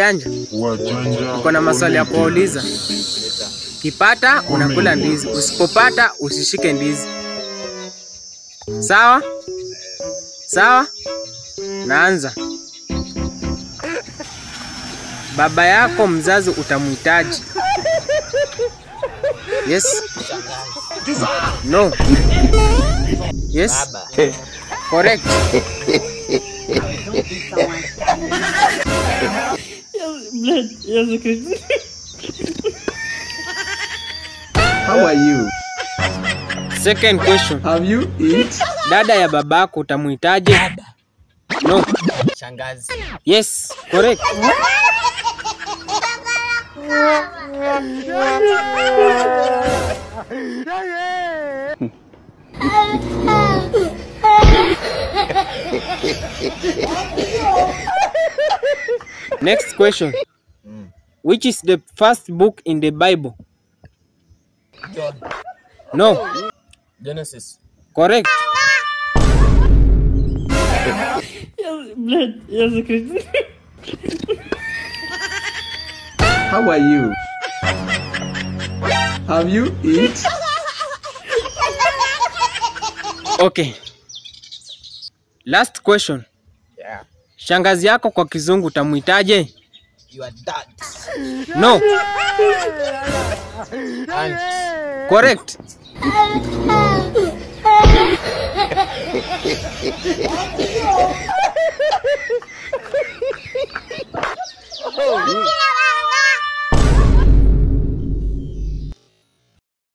Wajanja. Uko na maswali ya kuuliza. Kipata unakula ndizi, usipopata usishike ndizi. Sawa? Sawa? Naanza. Baba yako mzazi utamuhitaji. Yes? No. Yes? Correct. How are you? Second question. Have you eat? Dada ya babako utamuhitaji? No. Shangazi. Yes, correct. Next question. Which is the first book in the Bible? John. No. Genesis. Correct. How are you? Have you eat? Okay. Last question. Yeah. Shangazi yako kwa kizungu utamuitaje? Your dad. No. Aunt. Correct.